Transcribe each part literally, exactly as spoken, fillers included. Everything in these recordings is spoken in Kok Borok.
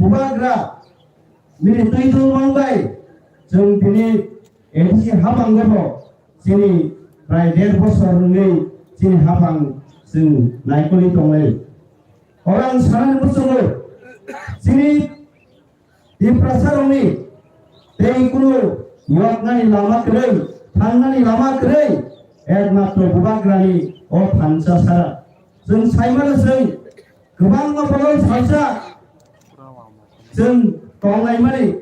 Bubagra bini twi tongmung bai chwng tini A D C habango bo chini prai der bosor wngwi chini habang chwng naikolwi tonglai. Oro ang sanani muchungo chini Tiprasarokni tei kunu yoknani lama kwrwi, thangnani lama kwrwi, ekmatro Bubagrani o thansa sara. Chwng saimano chwng kwbangma bodol salsa chwng tonglaimani,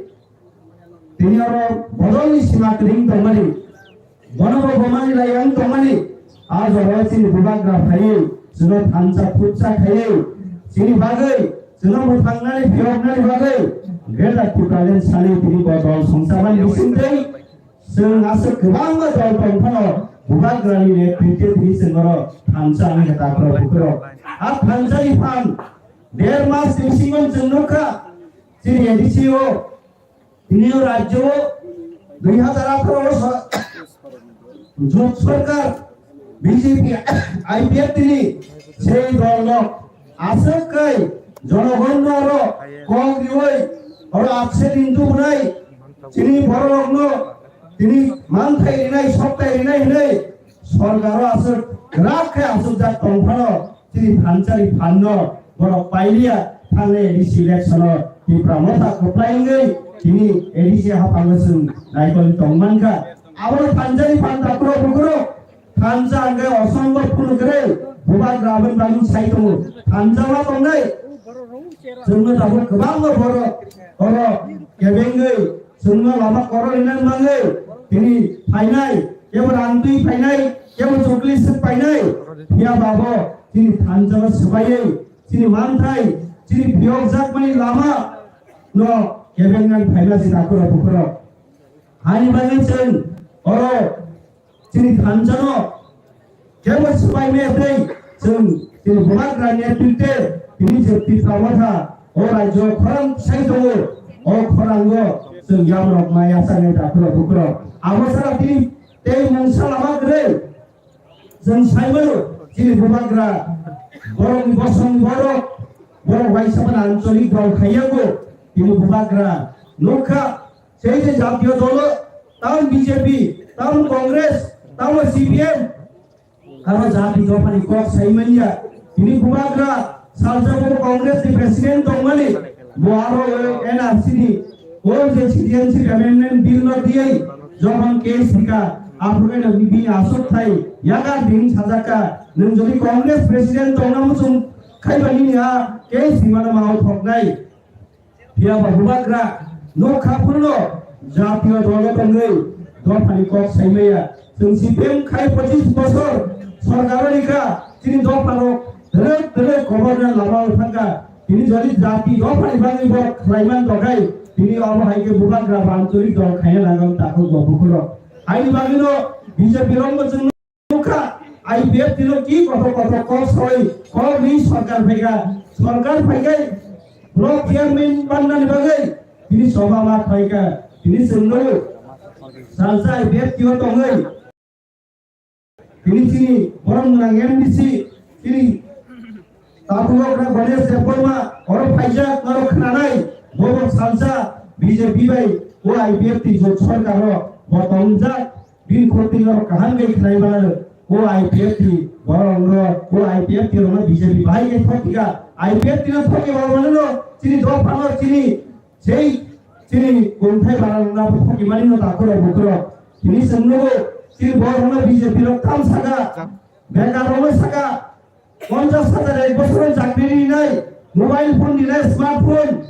tini oro bodolni sima kwrwng tongmani, bono bo bomani lai ang tongmani, a jora chini Bubagra phaiwi, chwngno thansa phutsa khaiwi, chini bagwi, chwngno mwthangnani phiyoknani bagwi, Greater Tipraland sani tini bo dol songchamani bisingtwi, chwng aswk kwbangma dol tong phano, Bubagrani netrite tini chwng oro thansa wngkha takhro bukhro. A thansani phan der mas ni bisingo chwng nukha, chini A D C o, tini o rajyo o dui hazar atharo o so-, jot sorkar B J P I P F T ni sei dol no aswk kai jonogon no oro kok riwi oro abse din tubunai chini borok no tini manthai rinai soktai rinai hinwi sorkar o aswk rak khe aswk jak tong phano chini thansani phan no borok pailiya thangnai A D C election o Tipra motha kwplai wngwi tini A D C haphango chwng naikol tong mankha. Abono thansani phan takhro bukhro thansa hwnkhe osombo phunu kwrwi Bubagra aboni bagwi sai tongo. Thansa ma tongnai chwngno tabuk kwbangma borok oro kebengwi chwngno lama kororina mangwi tini phainai, kebo rangtwi phainai, kebo chukli swk painai, phiya babo chini thansa no swbaiwi chini manthai, chini phiyokjakmani lama no kebengnan phaima si takhro bukhro. Haini bagwi chwng oro chini thansa no kebo swbai me tei chwng chini Bubagra netrite tini je Tipra motha o rajyo khorang sai tongo, o khorango chwng yamrok ma yachaknai takhro bukhro. Abo sara tini tei mungsa lama kwrwi. Chwng saimano chini Bubagra borokni bosongni borok, borok waisa phano ancholik dol khaiyago tini Bubagra nukha, sei je jatiyo dolo, tamo B J P, tamo Congress, tamo C P M, aro jati dophani kok saimanya tini Bubagra salsa bo Congress ni president tongmani, bo aro N R C ni o je citizenship amendment bill no diye, jokhon case hika, aphuru no bini aswk thai, yaga din sajaka, nwng jodi Congress president tongna muchung khaiba nini a case himano ma o thoknai. Phiya ba Bubagra nukha phuru no jatiyo dolo tongwi dophani kok saimaya. Chwng C P M khai pochis bosor sorkaro rikha, chini dopharok dwrwk dwrwk koborna lama o thangkha. Tini jodi jati dophani bagwi bo khlaiman tokhai, tini obo hai khe Bubagra ba ancholik dol khaina nangam takhuk bo bukhurok. Haini bagwino B J P rokno chwng nukha, I P F T no ki kothok kothok kok soi, kok ni sorkar phaikha, sorkar phaikhai block chairman bannani bagwi tini soba ma phaikha, tini chwng nukgo, salsa I P F T o tongwi. Tini chini borom gwnang M D C, chini tabuk okra Ganesh Debbarma, oro phaijak, oro khwnanai, bobo salsa B J P bai o I P F T jot sorkar o bo tongjak, bini khorti oro kaham khe khwnai mano, o I P F T borok no, o I P F T rok no B J P bahai khe thok thika, I P F T no thok khe bo mano no, chini dopha no, chini Sei chini kunthai bara rokna bukhuk imani no takhurok bukhurok. Tini chwng nugo, chini borok rokno B J P rok tam saka, bekar rokno saka, ponchas hajar ek bosor chakri rinai, mobile phone rinai, smartphone.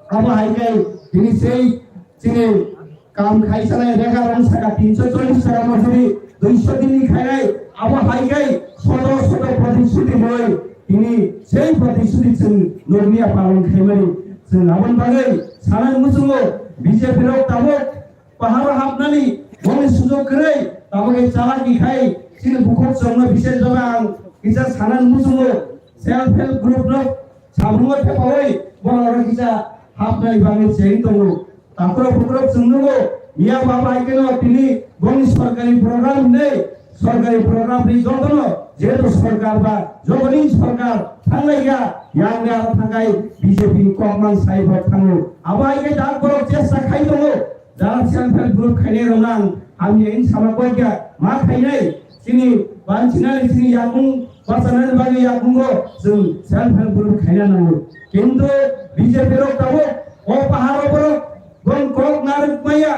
Abo hai khe tini sei chini kam khai sanai bekar rok saka tinso chollis taka mojuri, duiso din ni khainai, abo hai khe soto soto protishruti boi tini sei protishruti chwng nokni a palon khaimani chwng aboni bagwi sanai muchungo B J P rok tabuk paharo hapnani boni sujok kwrwi tabuk khe chalaki khai chini bukhuk chwngno bises bagwi ang kisa sanai muchungo self help group no sabungo thepawi borok rok kisa hapnai bagwi cheng tongo. Takhurok bukhurok chwng nugo, miya baba hai kheno tini boni sorkari program hinwi, sorkari program ni jotono, jehetu sorkar ba joboni sorkar thanglaiya, Yang ni aro thakai B J P ni kokman sai bo thango. Abo hai khe dak borok chesta khai tongo. Jara self help group khainai rok nang hamya in sama koi kya ma khainai. Chini banchina ni chini yakung bachana ni bagwi yakung ro chwng self help group khaina nango. Kintu B J P rok tabuk o pahar o borok bong kok narwk maya.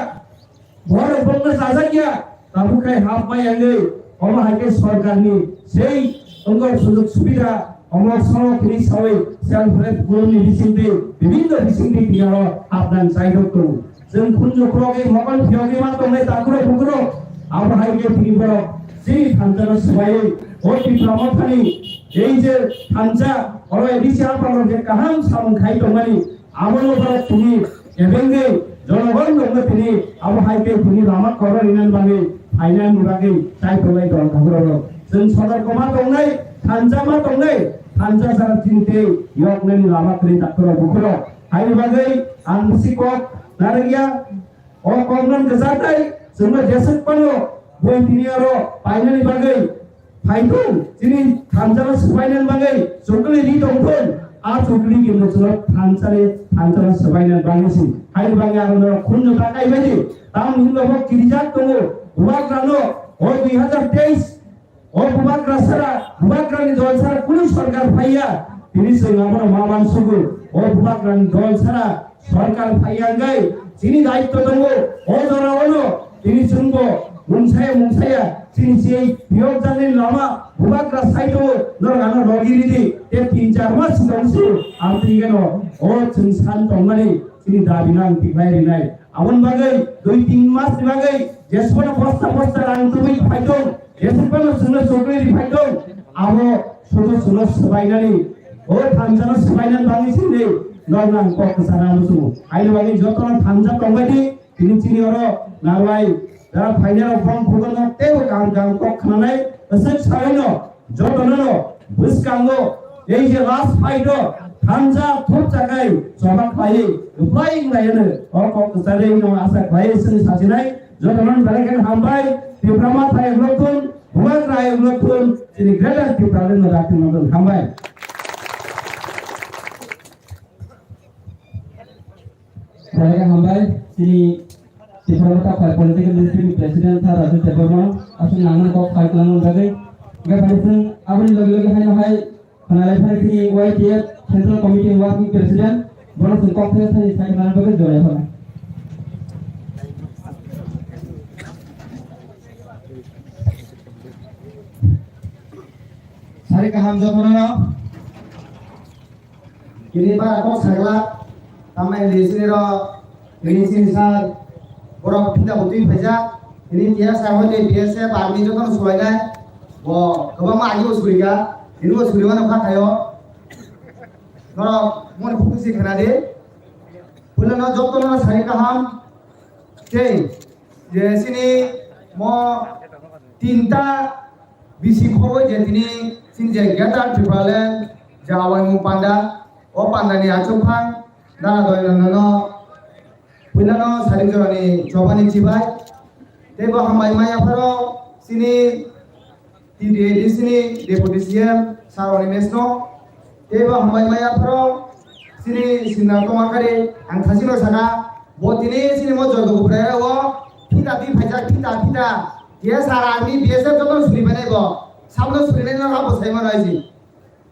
Borok bongno chajakya, tabuk khai hap mai wngwi, omo hai khe sorkarni sei wngkor sujok subida, omo sono tini sawi self help group ni bisingtwi, bibinno bisingtwi tiyaro hapnang chaidok tongo. Chwng khunju khorogwi mokol phiyogwi ma tongnai takhurok bukhurok, abo hai khe tini borok chini thansa no swbaiwi, o Tipra Mothani ei je thansa, oro A D C aphano je kaham samung khai tongmani, Abono borok tini kebengwi jonogon rokno tini abo hai khe tini lama koro rinani bagwi phainani bagwi chai tongnai dol tabuk rok. Chwng sotor koma tongnai, thansa ma tongnai, thansa sara chini tei yoknani lama kwrwi doctor rok bukhurok. Haini bagwi ang bisi kok narwkya, o kokno kwchar tei chwngno jeswk phano bui tini oro painani bagwi Phaithung, chini thansa no swbainani bagwi chukli ri tongthung. A chukli khe muchungo thansa ni, thansa no swbainani bagwi si. Haini bagwi ang norok khunju ta kaibaidi. Tamo hinba bo kirijak tongo. Bubagra no o dui hazar teis, o Bubagra sara, Bubagra ni dol sara kunu sorkar phaiya. Tini chwng abono ma mansugo. O Bubagra ni dol sara Sorkar phaiya wngwi chini daitto tongo. O jorao no tini chwngbo mungsaya mungsaya chini chiyai phiyokjaknai lama bubagra sai tongo. Norok ano logi ridi. Tei tin char mas swkang se ang twi gano o chwng san tongmani chini dabi no ang tikhlai rinai. Aboni bagwi dui tin mas ni bagwi jesbono bosta bosta rang tubui phai tong. Jeswk phano chwngno chukli ri phai tong, abo sudu chwngno swbainani, o thansa no swbainani bagwi chini nokno ang kok kwchana muchungo. Haini bagwi jotono thansa tongbaidi, tini chini oro narwai, jara phainai rok bong khugo no teibo kaham kaham kok khwnanai, kwchak saui no jotono no bwskango ei je last fight o thansa thupchakai choba khlaiwi kwplai wnglaiyano o kok kwcharwi no asa khlaiwi chwng sachinai. Jotono belai kheno hambai, Tipra Motha Ayuk Lokthun, Bubagra Ayuk Lokthun, chini Greater Tipraland no dakti nokthun hambai. Belai khe hambai, chini Tipra Motha Khwai Political District ni President Sir Raju Debbarma, aswk nangmani kok khai kwlangmani bagwi. Hwnkhe phai chwng aboni logi logi haino hai Khwnalai phai chini Y T F Central Committee Working President, bono chwng kok thai thani sai khwnana bagwi jorai hono. Sari kaham jotono no. Kini bara kok sagla, tamai di sini ro Tini chini sir, borok phita bo twi phaijak. Tini T S F ni B S F army jotono sulainai. Bo kwbangma agi bo surika. Tini bo suri mano kha khaio. Norok moni phutu si khna di. Puila no jotono sari kaham. Tei je chini mo tinta bisi khoboi je tini chini je Greater Tipraland je awaimung panda. O panda ni achuk phang dana doi no no. Puilano sari jorani chobani chibai. Tei bo hambai maya pharo chini T D A D C ni Deputy C M Sir Animesh no. Tei bo hambai maya pharo chini Singna Tomakari ang thasino saka. Bo tini chini mo jordo guprai o phita twi phaijak phita phita. Yes, sir, army B S F joto suri bai bo. Samno suri nai no abo sai mano aisi.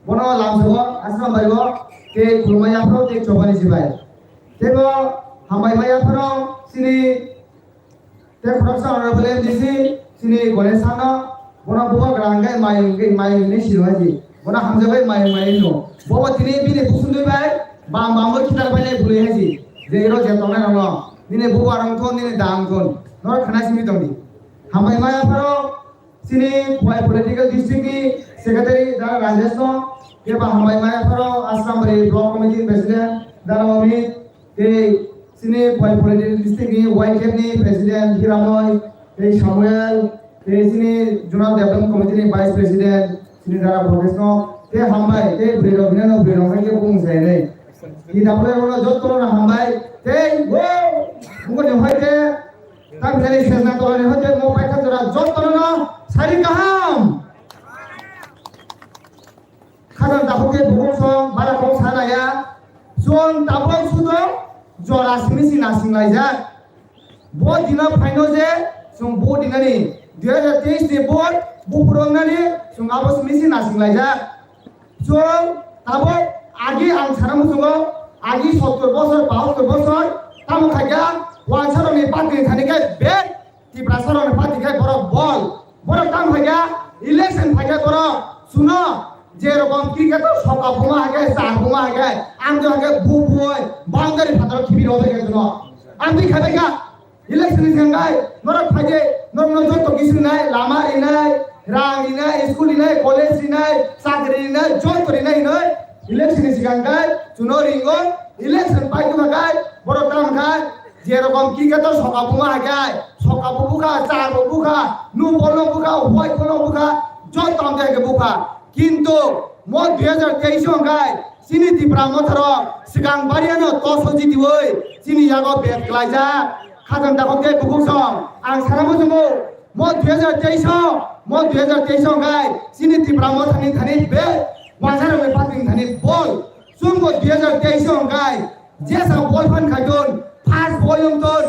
Bono lamsao aswk hambai bo, tei khulumma yapharo tei chobani sibai. Tei bo hambai ma yapharo chini tei khoroksa honorable M D C chini Ganesh Sano, bono bubagra hwnkhe mayung hwnkhe mayung hinwi siro haji. Bono hamjakbai mayung mayung no. Bobo tini bini kusundwi bai bam bam bo khitar bai nai bwlwi haji. Je iro je tongnai rokno nini buba rok thon nini dam thon. Norok khna simi tongdi. Hambai ma yapharo Chini Khwai Political District ni Secretary Dara Rajesh no, keba hambai maya pharo Asrambari Block Committee ni President Dara Amit, tei chini Khwai Political District ni Y K F ni President Hiramoi, tei Samuel, tei chini Zonal Development Committee ni Vice President chini Dara Bhogesh no, tei hambai, tei bwrwi rok hinano bwrwi rok hai khe bung sai nai. Ni dakhwlai rok no joto no hambai, tei wo, bungo ni hai khe, Tamjani sejna tolani hoite mo paikha jora jotono no sari kaham. Khajang dakhuk khe bukung song bara ya. Chwng tabuk sudo jora simi si nasing laijak. Bo dino phaino je chwng vote rinani, dui hajar teis ni vote buphuru wngnani chwng abo simi si nasing laijak. Chwng tabuk agi ang sana muchungo, agi sottor bosor, bahattor bosor tamo khaikha, wansarokni party ni thani khe bek Tiprasarokni party khe borok bol. Borok tamo khaikha, election phaikha borok suno, je rokom cricket o soka buma haikhe, char buma haikhe, ang to haikhe bu buoi boundary phataro khibi rw bai khe suno. Ang twi khaikha, election ni sengkai, norok phaikhe, norokno joto kisu rinai, lama rinai, rang rinai, school rinai, college rinai, chakri rinai, joto rinai hinoi, election ni sigang kai, chuno ringo, election pai tuma kai, borok tamo khai, je rokom cricket o soka buma haikhe, soka bo bukha, char bo bukha, nu bol no bukha, white bol no bukha, joto ang khe bukha. Kintu mo dui hajar teis o hwnkhe chini Tipra Motha rok swkang bariano tos o jitiwi chini yago bet klaijak. Khajang dakhok tei bukhuk song ang sana muchungo mo dui hajar teis o, mo dui hajar teis o hwnkhe chini Tipra Motha ni thani bet wansarokni party ni thani bol. Chwngbo dui hajar teis o hwnkhe jesa bol phan khaidon, fast bol wngton,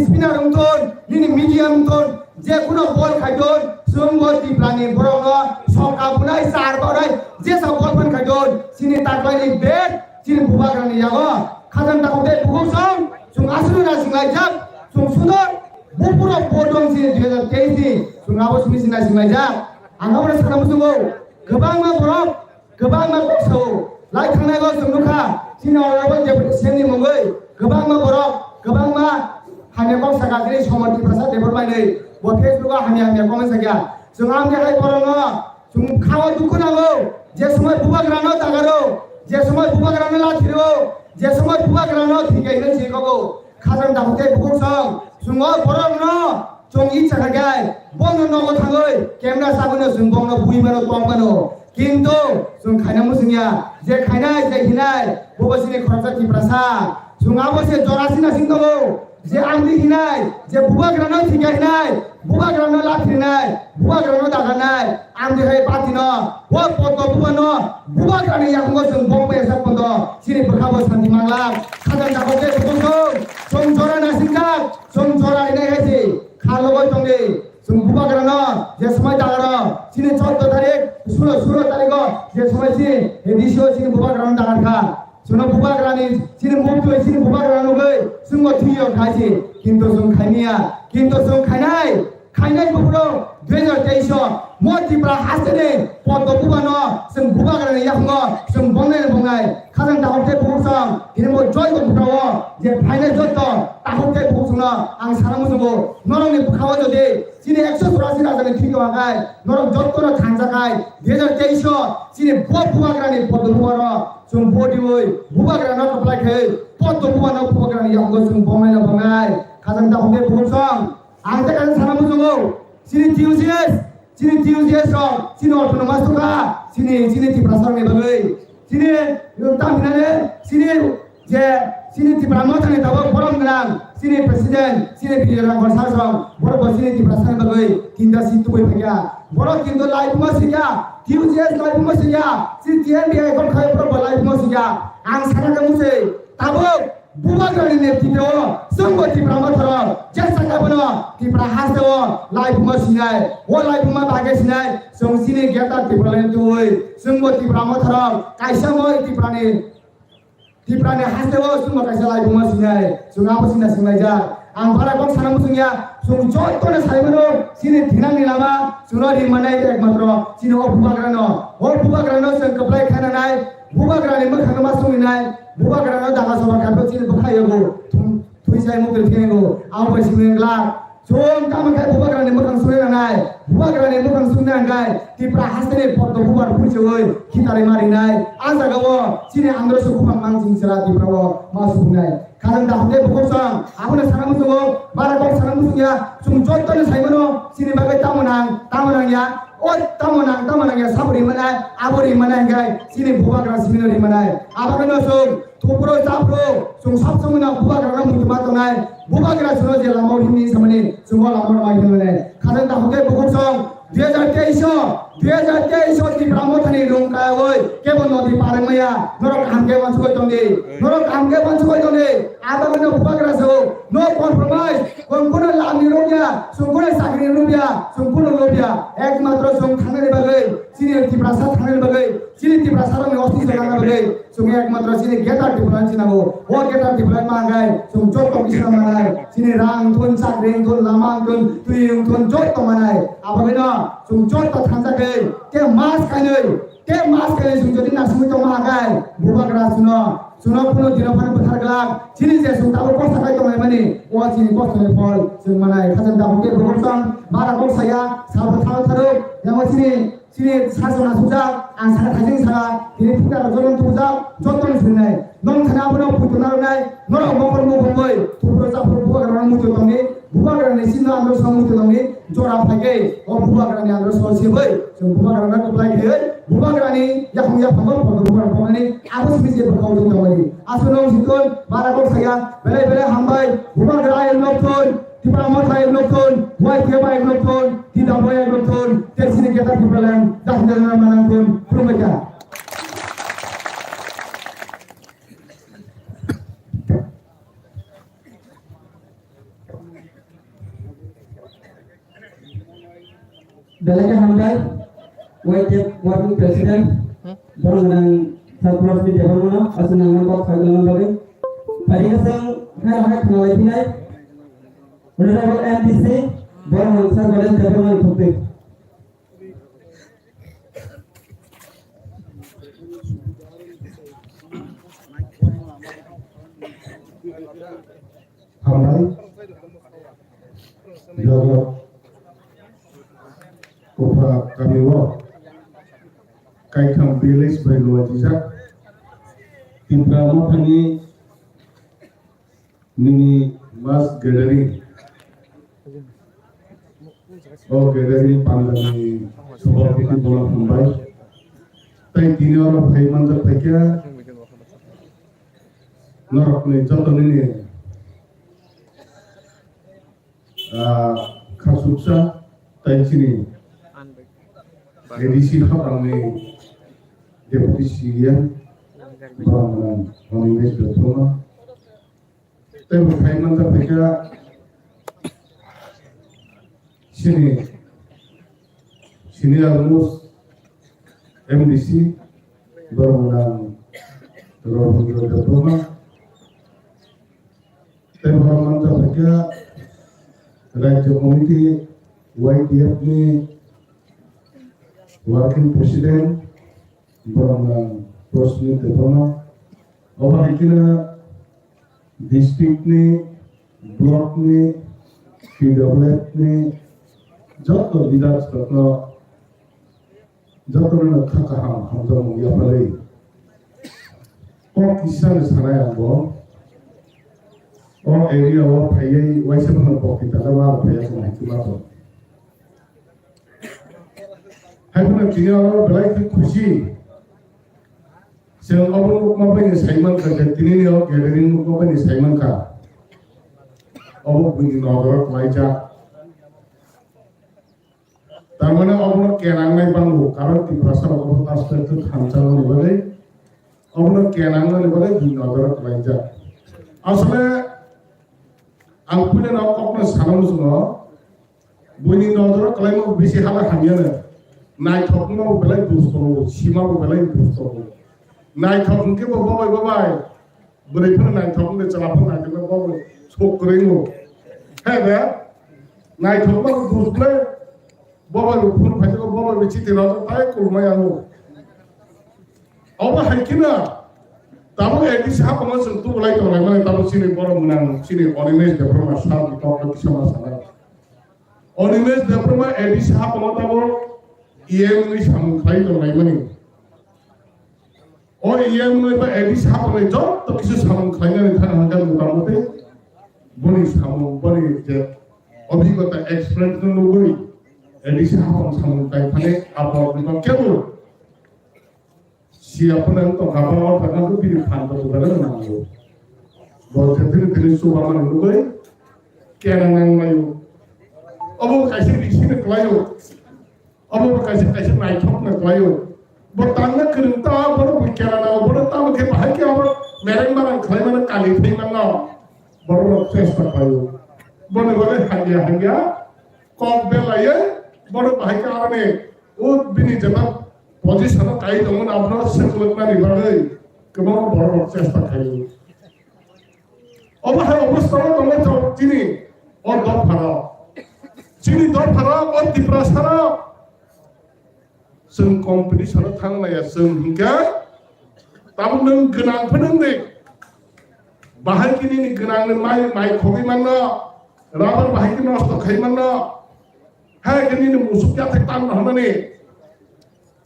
spinner wngton, nini medium wngton, je kuno bol khaidon, chwngbo Tiprani borokno soka bunai, char bunai, jesa bol phan khaidon, chini taklaini bet, chini bubagrani yago. Khajang dakhok tei bukhuk song, chwng aswk naising laijak, chwng sudor, buphuru bodong chini dui hajar teis ni, chwng abo simi si naising laijak. Ang abono sana muchungo, kwbangma borok Kwbangma kok sao, lai thangnai bo chwng nukha, chini honorable deputy C M ni mungwi kwbangma borok, kwbangma hamya kok saka, chini Somon Tiprasa Debbarma hinwi bo Facebook o hamya hamya comment sakya. Chwng amtwi hai borokno chwng khao dukhu nango, je somoi bubagrano dagaro, je somoi bubagrano lathiro, je somoi bubagrano thwikai hinwi chikogo. Khajang dakhok tei bukhuk song, chwng o borokno chwng icha kha khe, bono nogo thangwi, camera sagwino chwng bongno bui mano, tong mano. Kintu chwng khaina muchung ya, je khainai, je hinai, bobo chini khoroksa Tiprasa. Chwng abo se jora sina sing tongo, je ang di hinai, je bubagrano thika hinai, bubagrano lathrinai, bubagrano dagarnai, ang di hai party no, bo poto bubano, bubagrani yakungo chwng bong bai sak pondo, chini bwkha bo santi manglak. Khajang dakhok tei bukhuk song, chwng jora naising jak, chwng jora rinai hai se, kha logoi tongdi. Chwng bubagrano je somoi dagaro, chini choudo tarik, sulo, sulo tariko je somoi chini A D C o chini bubagrano dagar kha. Chwngno bubagrani chini muktwi chini bubagrano nugwi chwngbo thwiyo khai si. Kintu chwng khaimiya, kintu chwng khainai, khainai buphuru dui hajar teis o mo Tripura hasteni poddo bubano chwng bubagrani yakungo chwng bongnai bongnai. Khajang dakhok tei bukhuk song, tini bo joy ko bwkha o je phainai joto dakhok tei bukhuk songno ang sana muchungo, norokni bwkha o jodi chini ekso churasi rajani thwi tongkha khai, norok jotono thansa khai, dui hajar teis o chini bo bubagrani poddo bubano chwng bo diwi bubagrano kwplai khai poddo bubano bubagrani yakungo chwng bongnai no bongnai. Khajang dakhok tei bukhuk song, ang tei kaisa sana muchungo, chini T U C S, chini T U C S rok, chini autonomous tongkha, chini, chini Tiprasa rokni bagwi, chini, tam hinani, chini, je, chini Tipra Mothani tabuk borom gwnang, chini president, chini Bijoy Rangkhol sir rok, borok bo chini Tiprasa ni bagwi tinta si tubui phaikha. Borok kintu laibuma sikya, T U C S laibuma sikya, chini T N B I kon khai borok bo laibuma sikya. Ang sana khe musi, tabuk Bubagrani netritwo chwngbo Tipra Motharok jesa khe bono Tipra hasteo laibuma sinai, o laibuma bagwi sinai, chwng chini Greater Tipraland twi chwngbo Tipra Motharok kaisa moi Tiprani, Tiprani hasteo chwngbo kaisa laibuma sinai, chwng abo sina singlaijak. Ang bara kok sana muchungya, chwng jotono saimano chini thinangni lama chwngno rimani ekmatro chini o Bubagrano, o Bubagrano chwng kwplai khainanai, Bubagrani mwkhangno ma sungrinai, Bubagrano daga soba khato chini bwkha yogo, thum-, thwisai mukri thengo, abo bai simi wngla. Chwng tamo khe Bubagrani mwkhang sungwi nangnai, Bubagrani mwkhang sungwi nangkhe Tipra hasteni poddo bubar phuichwi khitarwi marinai. A jagao chini andro se buphang mang chwng chwla Tiprao ma supungnai. Khajang dakhok tei bukhuk song, abono sana muchungo, bara kok sana muchungya, chwng jotono saimano, chini bagwi tamo nang, tamo nangya, o tamo nang, tamo nangya, sabo rimana, abo rimana hingkai, chini Bubagra simino rimana. Abagano chwng, thupro, chapro, chwng sab somoi no Bubagrano muitu ma tongnai, Bubagra chwngno je lama himni samani, chwngno lama ma himnai. Khajang dakhok tei bukhuk song, Dui hajar teis o, dui hajar teis o Tipra Mothani rung kayawoi kebo nodi parwng maya, norok kaham khe uansugwi tongdi, norok kaham khe uansugwi tongdi. Abagwino bubagra sao, no compromise, chwng kuno lamni rwngya, chwng kuno chakri rwngya, chwng kuno lobya, ekmatro chwng thangnani bagwi, chini Tiprasa thangnani bagwi, chini Tiprasa rokni ostitw nangna bagwi, chwng ekmatro chini Greater Tipraland chinango. O Greater Tipraland mangai, chwng joto bisna manai, chini rang thun, chakri thun, lama thun, twi thun, joto manai. Abagwino chwng joto thangjagwi, tei mas kainwi, tei mas kainwi chwng jodi nasingwi tongma hagai, bubagra chwngno, chwngno kuno dino phano bwthar glak. Chini je chwng tabuk kosa khai tonglaimani, o chini kostoni phol chwng manai. Khajang tabuk tei bubagra chwng bara kok saya, sabo thalo tharo, yango chini Chini sasana sujak, ang saka thaising saka, tini phunga rok joto tubujak, joto ni sinai. Nong thani abono puitona rwnai, norok mokol mokol bai, tuburo chapro bubagra rok muitu tongni, bubagra ni sinno andro song muitu tongni, jora phaikhe, o bubagra ni andro song se bai, chwng bubagra rok kwplai khe, bubagra ni yaphang yaphang o podo bubagra poknani, abo simi je bwkhao tong tongmani. Aswk nong sikon, bara kok saya, belai belai hambai, bubagra ayang nokthon, Tipra Motha ekno thun, Y T F I ekno thun, T W I ekno thun, tei chini Greater Tipraland, dakhilna manang thun, khulumbai kha. Belai khe hambai, Y T F working president, borok nang South West ni development no, aswk nang kok khaina bagwi. Phai khe chwng hai hai khna lai phinai. Honorable M D C, borok nang South West development thukti. Hambai, joto Kupha kami o Kaikham village bai luajijak Tipra Mothani mini mass gathering. O gathering pandani sabapati bono hambai. Tai tini oro phai manjak phaikha norokni joto nini, ah, khasuksa tai chini A D C haprangni deputy C E M borok nang Onimesh Debbarma. Tei bo phai manjak phaikha chini senior most M D C borok nang Robindra Debbarma. Tei borok manjak phaikha Rajya Committee Y T F ni Working President borok nang Prasmit Debbarma. Obo hai kheno district ni, block ni, P W F ni joto leaders rokno, jotono kha kaham hamjakmung yapharwi. Kok kisa ni sanai ang bo. O area o phaiwi waisa phano kok kita ka ma phaiya kong hikma to. Hai phano tini oro belai khe khusi. Chwng obo nukma bai ni saiman kha je tini ni o gathering nukma bai ni saiman kha. Obo buini nodoro klaijak. Tamani obono kenangnai bango, karon Tiprasa rok obo aste aste thansa rok ni bagwi obono kenangnani bagwi buini nodoro klaijak. Asole ang puila no kokno sana muchungo, buini nodoro klaima bisi hala hamyano, naithokma bo belai dusto, sima bo belai dusto. Naithok hwnkhe bo babai babai. Bwrwi phano naithok wngwi chwla phano naithok wngwi bo sok kwrwi wngo. He de? Naithok ma dusle bobo bo phone phaijak, bobo bo chiti rwjak, tai kulmai ango. Obo hai kheno tabuk A D C haphangno chwng tubulai tonglaimani, tabuk chini borok mwnang chini Onimesh Debbarma sir ni kokno kisa ma sana. Onimesh Debbarma A D C haphangno tabuk E M wngwi samung khlai tonglaimani. O E M wngwi ba A D C haphangni joto kisa samung khlainani thang hwnka motamoti boni samung, boni je obhigota, experience no nugwi A D C haphang samung khlai thani aborok ni kebo siya phano wng tongkha, borok wng tongkha, bini phan bo tongkha, nango. Bo je tini tini chuba mani nugwi kena nang laio. Obo kaisa bisi ni klaio. Obo bo kaisa kaisa naithok na khlaio. Bo tangna kwrwng ta, bono bo kela nango, bono tamo khe bahai khe abo mereng marang khlai mano, kali thai mano. Borok chesta khlaio. Boni bagwi hangya hangya kok belaiwi borok bahai khe aroni o bini jeba position o kai tongmani abono swklwknani bagwi kwbangma borok chesta khlaio. Obo hai obostha o tongo chini o dopharo. Chini dopharo o Tiprasaro chwng competition o thang maya chwng hinkhe tabuk nwng gwnang phano wng di. Bahai khe nini gwnang ni mai, mai khogwi manno, rubber bahai khe nosto khai manno, hai khe nini musuk yathai tanno hwnmani.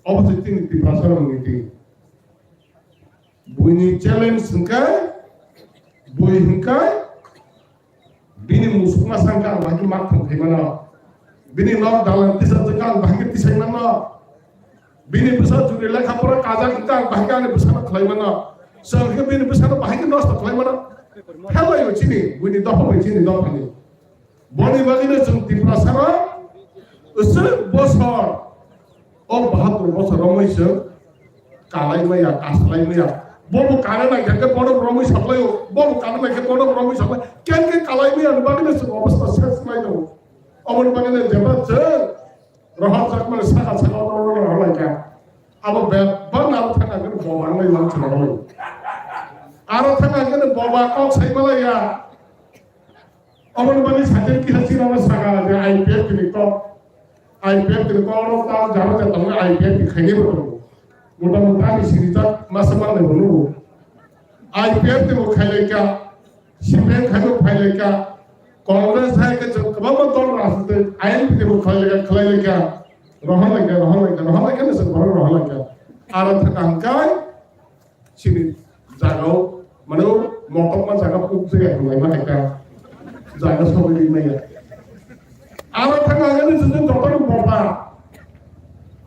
Obo se chini Tiprasa rokni twi. Buini challenge hwnkhe, bui hwnkhe, bini musuk masa hwnkhe ang bahai khe mak thang khai mano. Bini nok dalan tisa hwnkhe ang bahai khe tisai mano. Bini bwsa juri lekha pora kajak hwnkhe ang bahai khe ani bwsano khlai mano. Chwng hwnkhe bini bwsano bahai khe nosto khlai mano. Phelaio chini, buini dopha bai chini dophani. Boni bagwino chwng Tiprasarok aswk bosor, o bahatur bosor romwi chwng kalai maya, kaslai maya. Bobo kana nai khe bono romwi saplaio, bobo kana nai khe bono romwi saplai. Ken khe kalai maya ni bagwino chwng obostha ses khlai tongo. Oboni bagwino jeba chwng rohorjak mani saka saka rohor lai kha. Abo bebak aro thang khe boba nai lang chwng roi. Aro thang khe boba kok sai malaya. Oboni bagwi sakhe kisa chini abo saka je I P F ni kok, I P F ni kok oro ta jaro je tongo I P F ni khainai bo tongo. Mota mota ni siri jak masa manai bo nugo. I P F ni bo khailai kha, C P M khai bo khailai kha, Congress hai khe chwng kwbangma dol rajniti I N P ni bo khailai kha, khlailai kha, rohorlai kha, rohorlai kha, rohorlai kha, rohorlai kha, rohorlai kha. Aro thaka hwnkhe chini jagao, mane, o motokma jaga puk jaya hwnlaima hai kha, jaga sogwi ri maya. Aro thang ang ani jujun jotono boba.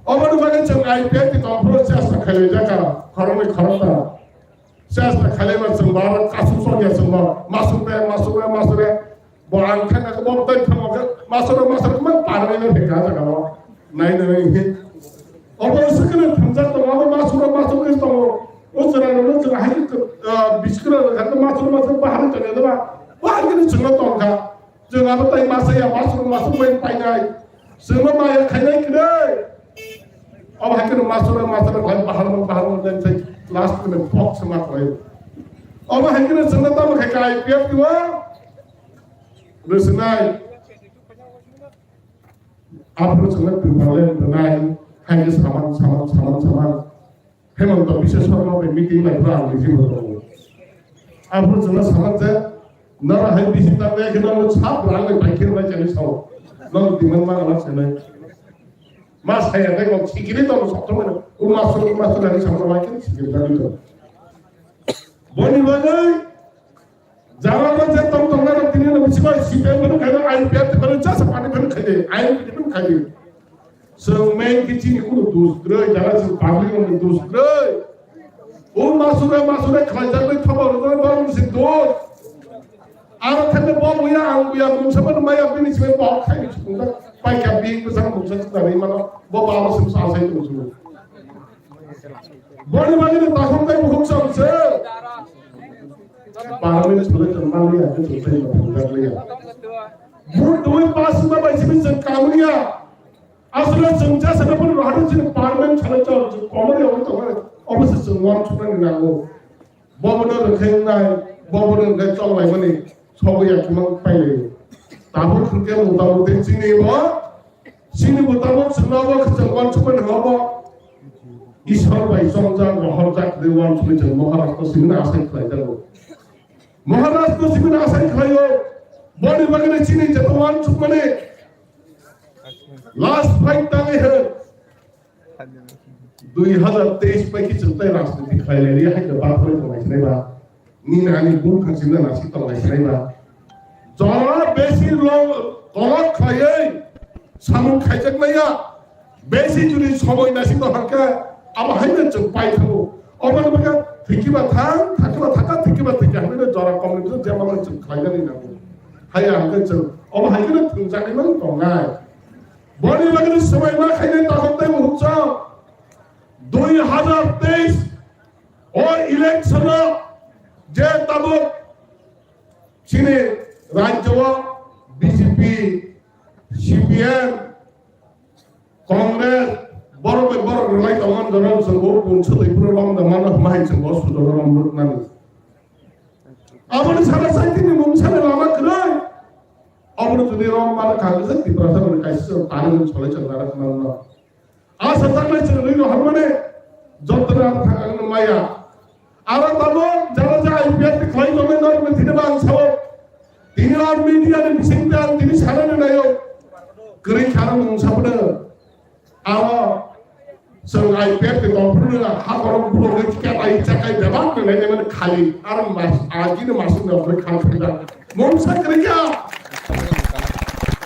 Oboni bagwi chwng I P F ni tongphuru chesta khailai jaka, khoroknwi khorokta. Chesta khailai ma chwng bo aro kasu songya chwng bo, masuk re, masuk re, masuk re. Bo ang thangkha khe bo tei thangkha khe masoro masoro man parwi no thangkha jaga o. Nai nai nai. Obo swkang thangja tongo, abo masoro masoro khe tongo. O chwrai no chwrai hai khe, ah, biskra khe masoro masoro bahar tong ya ba. Bahar khe chwng tongkha. Chwng abo tai masa ya masoro masoro bai painai. Chwng ma ya khainai kre. Obo hai khe masoro masoro bai bahar bahar tong sai last khe pok sama khlai. Obo hai khe chwng tamo khai kai piak diwa. Rwswnai. Aphuru chwngno Tipraland rwnai, hai khe saman, saman, saman, saman. Hemanta Biswa Sarma bai meeting lai phuru ang niji bo tongo. Aphuru chwngno saman je, noro hai bisi tangwi khe noro sab rang bai bai khe rwnai chani sao. Noro demand ma ala chenai. Ma saya tei kok sikiri tongo sokthomano. O masuk, o masuk hari sama bai khe sikiri tangwi tongo. Boni bagwi Jara ba je tong tong na tini no bisi bai C P M phano khaide, I P F phano jasa party phano khaide, I N P phano khaide. Chwng main khe chini kunu dos kwrwi, jara chwng public rokni dos kwrwi. O masura masura khlaijak bai thobar rwjak bai bisi dos. Aro thangwi bo buya ang buya mungsa phano maya bini simi bo khaini chwng bai kha bi bwsang mungsa chwng bai mano bo baro sim sa sai tong chwng. Boni bagwi no takhuk tei bukhuk chwng se. Parliament solo chwng manliya, khe chwng tei no thangjakliya. Vote dui pass wngma bai simi chwng kamliya. Aswkhe chwng jesa no phano rohorwi chini parliament salo chwng, chwng komori obo tongo, obo se chwng uansuknani nango. Bobono rwkhe wngnai, bobono rwkhe chonglaimani, sobo ya khimang pailaio. Tabuk hwnkhe mota moti chini bo, chini mota bo chwngno bo khwchang uansukmani obo. Isor bai chongjak, rohorjak, de uansukmani chwng Maharaj to simina asai khlaijago. Maharaj to simina asai khlaio. Boni bagwi chini jeto uansukmani last fight tangwi hwn. Dui hazar teis bai khe chwng tei rajniti khlai lai ri hai khe bathai tongnai sinai ba. Nini ani bung khan chini nasi tongnai sinai ba. Jora besi lo kolok khlaiwi samung khaijak nai ya. Besi juni somoi nasi to hangka abo hai na chwng pai thango. Obo no baka thiki ba thang, thaki ba thaka, thiki ba thiki hai na jora komni jora jema chwng khlai nani nango. Hai ya hangka chwng obo hai na thwngjak nai man tongnai. Boni bagwi swbaima khainai takhuk tei muhukchwng dui hazar teis o election o je tabuk chini rajyo o B J P, C P M, Congress, borok bai borok rwlai tongmani jorao chwng bo pungsa twi phuru romda mano hwnma hai chwng bo sujogo romrwknani. Aboni sana saitini mungsani lama kwrwi. Obono jodi romma kha khe Tiprasa rok kaisa chwng tani mung solai chwng nana khna no. Asa jaknai chwng rwi no harmane joto na thang ang maya. Aro tamo jara ja I P F ni khlai tongnai norok ni thini bang sao. Tini ar media ni bising te ang tini sana ni nayo. Kwrwi khana mung sabda. Aro chwng I P F ni tongphuru ha borok bulo ke kya ai chakai bebak ni nai mani khali. Aro mas agini masuk ni okhre khal khanda. Mung sa kwrwi kya.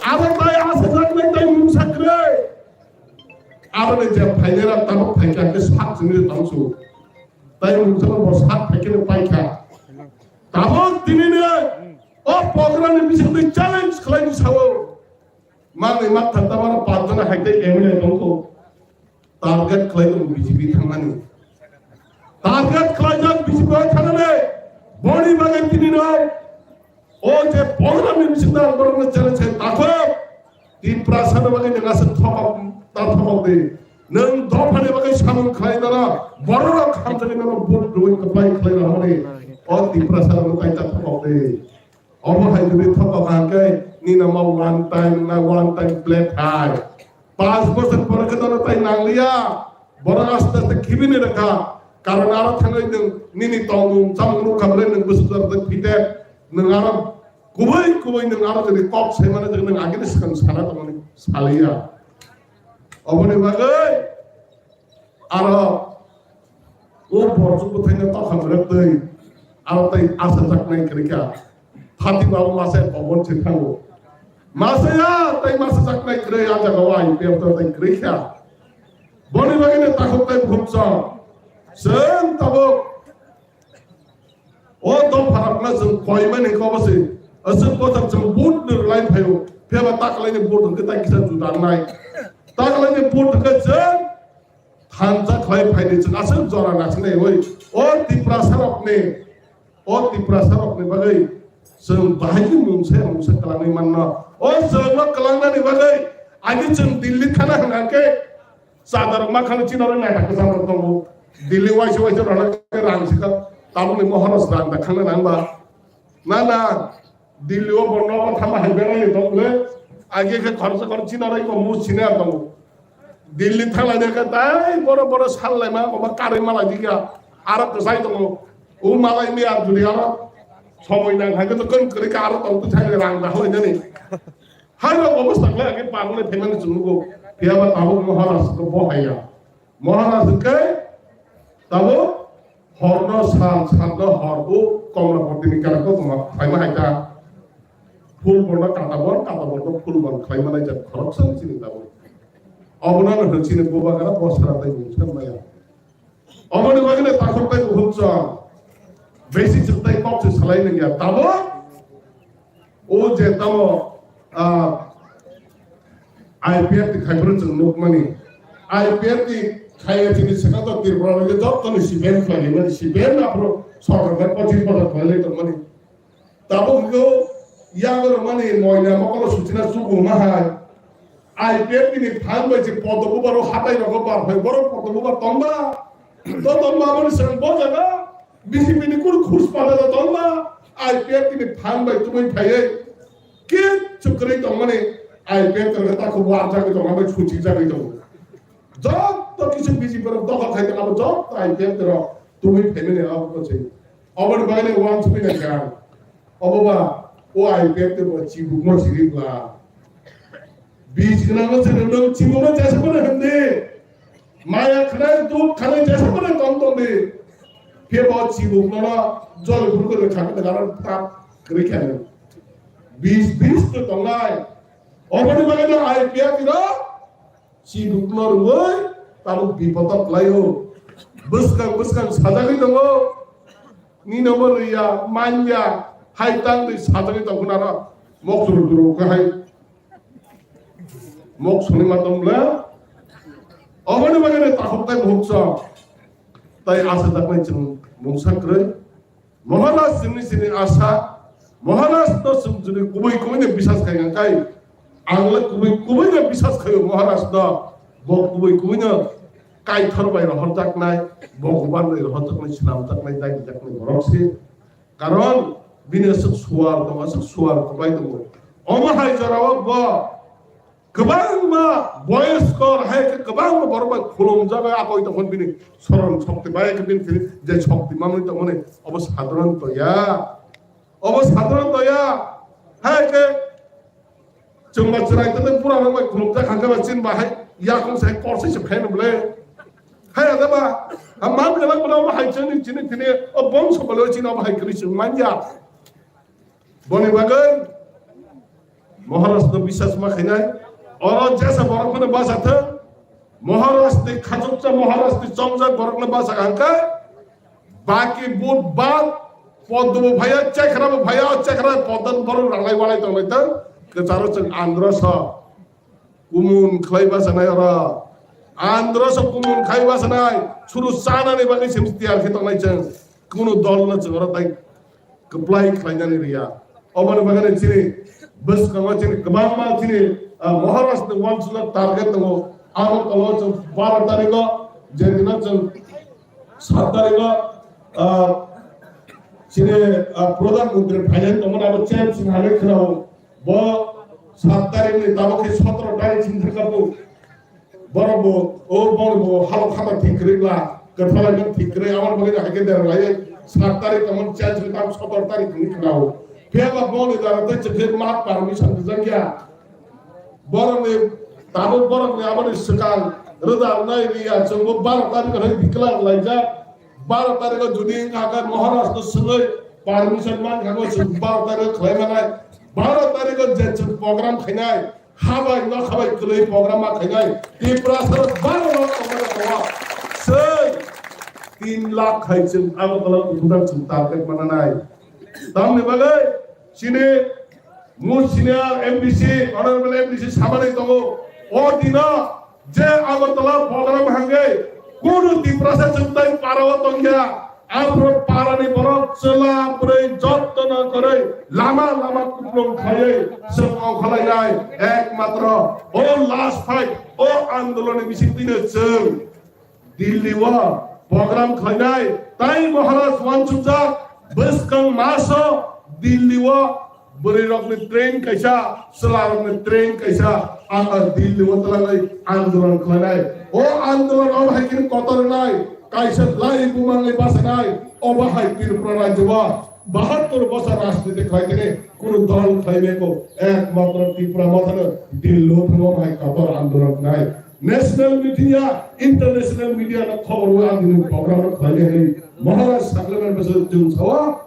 Aro tai asa jaknai tai mung sa kwrwi. Aboni je phainai rok tabuk phaikha khe sak chwngwi tongsu. Tai mungsa bo sak phaikhe paikha. Tabuk tini ni o program ni bisingtwi challenge khlaini sao. Manwi maktha tabara panjana haikhe M L A tongkho. Target khlai tongo B J P thangmani. Target khlaijak B J P o thangmani. Boni bagwi tini no O je program ni bising da borok no challenge khai takhok. Tiprasa no bagwi nang aswk thokok ta thokok de. Nang dopha ni bagwi samung khlai dana borok rok hamjani no vote rwi kwplai khlai rw mani. O Tiprasa no kai ta thokok de. Omo hai jodi thokok hangke nina ma one time na one time plate hai. Panch bosor pore khe dono tai nangliya. Borok aste aste khibini rwkha. Karon aro thangwi nwng nini tongmung chamung nukha bwlai nwng bwswk jora tei phite nwng aro kubui kubui nwng aro jodi kok saimano jodi nwng agini swkang sana tongmani saliya. Oboni bagwi aro o borok bwthaino tokha mwrwk twi aro tei achajaknai kwrwikha. Phati babu masa obon se thango. Masaya tei masajaknai kwrwi a jaga o I P F tei kwrwikha. Boni bagwi no takhuk tei bukhuk chwng. Chwng tabuk o dopha rokno chwng koimani khe obo se. Aswk bwthak chwng vote ni rwlai phaio. Phiya ba taklaini vote hwnkhe tai kisa juda wngnai. Taklaini vote hwnkhe chwng thansa khlai phaidi chwng aswk jora nasinai oi. O Tiprasa rokni O Tiprasa rokni bagwi chwng bahai khe mungsa mungsa kwlangwi manno. O chwngno kwlangnani bagwi agi chwng Delhi thana hwnkha khe chadar makhano chini oro naithok kwcham rok tongo. Delhi waisa waisa rwna khe rang sikha. Tabukni Maharaj rang da khangna nang ba. Na na, Delhi o bo nogo thama hai berai tong le. Agi khe khoroksa khorok chini oro iko mu senior tongo. Delhi thanglaina khe tai boro boro sallaima oba karwi malai dikha aro kwchai tongo. O malai miya jodi aro somoi nang hai khe to kon kwrwi kha aro tong twi thai rang da hoi nani. Hai rok obostha khlai age pagulai phaimani chwng nugo. Phiya ba tabuk Maharaj ko bo haiya. Maharaj khe tabuk Horno sal, salno hor, o Komlapatini karakno tongma phaima hai ta. Phul borno katabor, kataborno phul bor khlaima nai jak khoroksa chini tabuk. Obono no hwn chini bubagra bosra tai mungsa maya. Oboni bagwi no takhuk tai bukhuk chwng. Besi chwng tai kok se salai nangya. Tabuk O je tamo, ah, I P F ni khai phuru chwng nukmani. I P F ni khai chini saka to Tripura rok joto ni C P M khlai mani, C P M na phuru sorkar bai pochis bosor khlai lai tongmani. Tabuk hwnkhe yang rok mani moina mokolo suchina chubu ma hai. I P F ni phan bai je podo bubar o hatai rogo bar phai borok podo bubar tongba. To tongba aboni seng bo jaga. B J P ni kunu khus pada da tongma, I P F ni phan bai tubui phaiwi kichu kwrwi tongmani I P F ni ta khubu arjagwi tongma bai suchijagwi tongo. Joto kichu B J P rok dokhol khai tongma joto I P F rok tubui phaimani abo se. Oboni bagwi uansukwi nai kha. Obo ba o I P F ni bo chibukno siri bla. Bich gwnangno chwng nwng chibukno jesa phano hwndi. Maya khwnai duk khwnai jesa phano tong tong di. Phiya bo chibukno no jol phuru kwrwi kha khe dagaro tap kwrwi kha. Bich bich to tongnai. Oboni bagwi no I P F ni rok Chibukno rwui tabuk bipodo khlaio. Bwskang bwskang sajagwi tongo. Nino bo rwya, manya, hai tangwi sajagwi tongkha naro. Mokchuru duru khe hai. Mok suni ma tong bla. Oboni bagwi takhuk tai bukhuk chwng. Tai asa daknai chwng mungsa kwrwi. Maharaj chwngni chini asa. Maharaj no chwng jodi kubui kubui no bisas khai nang kai. Ang le kubui kubui no bisas khaio Maharaj no. Bo kubui kubui no kaithor bai rohorjaknai, Bhogoban bai rohorjaknai, swnamjaknai, dagijaknai borok se. Karon bini aswk suar tongo, aswk suar kwplai tongo. Omo hai jorao bo kwbangma boyoskor hai khe kwbangma borok bai khulumjak, akoi tongkha bini soron shokti bai khe bini thini je shokti manwi tongmani obo sadharon to ya. Obo sadharon to ya. Hai khe chwngba chwrai tei pura rok bai khulumjak hangkhe ba chini bahai yakung sai korsai se phaino bwle. Hai ada ba ha mam jalak bwle obo hai chini chini thini o bongso bwle chini obo hai kwrwi chwng manya. Boni bagwi Maharaj no bisas ma khainai. Oro jesa borok phano basa thung. Maharaj ni khachuksa, Maharaj ni chongjak borok no basa hangkhe. Baki but bad poddo bo phaya, chekra bo phaya, chekra poddan borok ralai walai tonglai thung. Kwcharo chwng andro so. Kumun khlai bachanai oro. Andro so kumun khai bachanai. Suru chanani bagwi se tiyar khe tongnai chwng. Kunu dol no chwng oro tai kwplai khlainani riya. Oboni bagwi chini bwskango chini kwbangma chini, ah, Maharaj ni wansukna target tongo. Agartala o chwng baro tarikh o, je dino chwng sat tarikh o, ah, chini, ah, Pradhan Mantri phainai tongmani abo cheng chwng hamya khwnao. Bo sat tarikh ni tabuk khe sotoro tarikh sini thangkha bo. Borok bo, o borok bo halo khata thik kwrwi bla, kwthalai no thik kwrwi, aboni bagwi hai khe der lai sat tarikh tongmani cheng chwng tabuk sotoro tarikh hwnwi khwnao. Phiya ba boni dara tei chwng khe ma permission rijak ya. Borokni tabuk borokni aboni swkang rwjaknai riya chwngbo baro tarikh hai declare laijak. Baro tarikh o jodi wngkha khe Maharaj no swngwi permission mankha khe chwng baro tarikh o khlai manai. Baro tarikh o je chwng program khainai, habai nokha bai kwlwi program ma khainai. Tiprasa rok baro rok tongmani tongo. Chwng tin lakh khai chwng Agartala kuthumjak chwng target mananai. Tamni bagwi chini mu senior M D C, honorable M D C samani tongo. O dino je Agartala program hangwi kunu Tiprasa chwngtai para o tongya. Aphuru para ni borok chwla bwrwi jotto no kwrwi lama lama kuplung khaiwi chwng ongkhalainai. Ekmatro o last fight, o andolon ni bising twino chwng Delhi o program khlainai, tai Maharaj wansukjak, bwskang maso Delhi o bwrwi rokni train kaisa, chwla rokni train kaisa, ang Delhi o twlangwi andolon khlainai. O andolon o hai khe kotor wngnai, kaisa lai bumangwi bachanai, obo hai Tripura rajyo o bahattor bosor rajniti khlai khe kunu dol khlai meko, ekmatro Tripura mothano Delhi o thangwi hai kotor andolon khlai. National media, international media no khobor o ang nini program no khlai hwnwi Maharaj Saklamani bwswk chwng sao.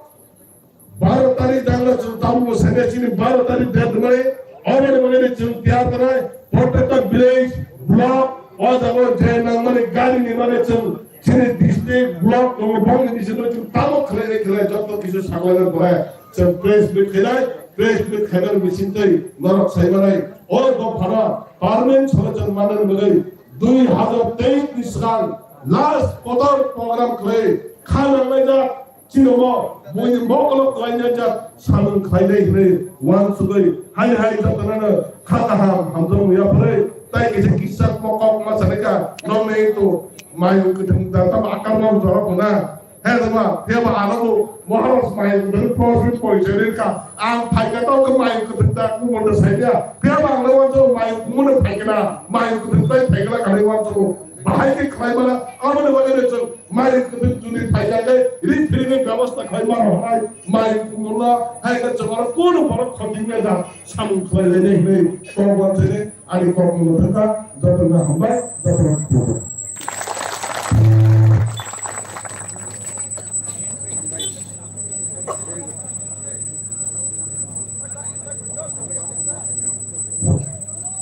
Baro tarikh dangla chwng tabuk bo sanya chini baro tarikh date mai, oboni bagwi chwng tiyar tanai, protected village, block, o jaga o je nangmani gari ni mane chwng chini district, block, tongo bongni bisingo chwng tabuk khlai khlai joto kisu saklai khlai chwng press meet khlai, press meet khlai bising tei norok sai manai. O dophano permanent solution manani bagwi dui hazar teis ni swkang last kotor program khlai kha nanglaijak, chini omo buini mokolo klainai jak samung khlainai hwnwi uansugwi hai hai jotono kha kaham hamjakmung yapharwi tai kisa kisa kok ma sanai kha nokni to mayung kwthwng da tamo akar ma jora phuna. He dama, he ba ano bo, Maharaj mai, bani profit point chere ka, ang phaika to ke mai ko thita ku mon da sai ya. He ba ano wa to mai ku mon phaika na, mai ko thita phaika na kare wa to. Bahai ke khlai bana, abo ne wale ne to, mai ko thita juni phaika ke, ri phiri ne byabostha khlai ma ro hai, mai ku mon na, hai ka chawara kono boro khoting ne da, sam khlai le ne ne, ko wa chere. Ani kokmung no thangkha, jotono hambai, jotono khulumkha.